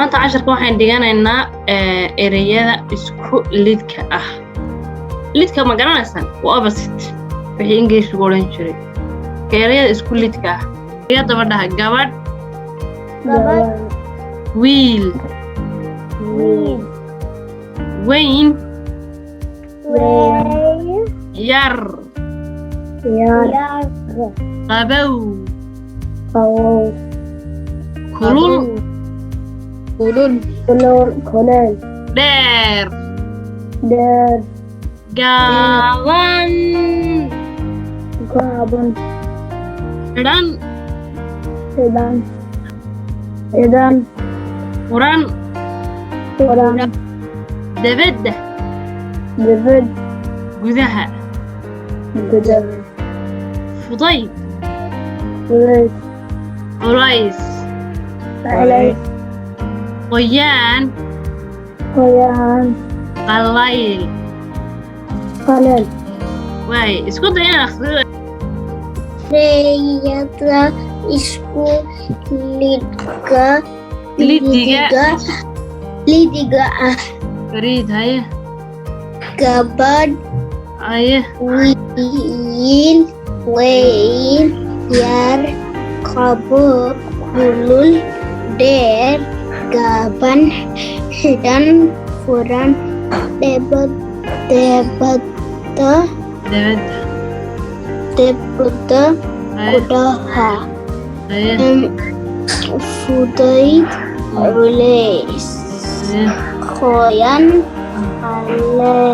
Maanta casharka waxaan dhiganaynaa ereyada isku lidka ah. Lidka ma garanaysaan? Waa opposite wixii English lagu odhan jiray. Ereyada isku lidka ah iyo daba dhaha: gabadh, gabadh, wiil, wiil, weyn, weyn, yar, yar, qabow, qabow, kulul, kulul, kulul, kulul, dheer, dheer, gaaban, gaaban, xidhan, xidhan, xidhan, furan, furan, debedda, dibad, gudaha, gudaha, fudayd, fudayd, culays, culays, qoyaan, qoyaan, qallayl. Qalal. Waay, isku day inaad akhrido. Ereyada isku lidka Lidiga. Lidiga ah. Fariid, haye. Gabadh, haye, wiil, weyn, yar, qabo, kulul, dheer, gaaban, xidhan, furan, debad, debadda, debedda, debadda, haye, gudaha, haye, fudayd, culays, haye, qoyan, qalay.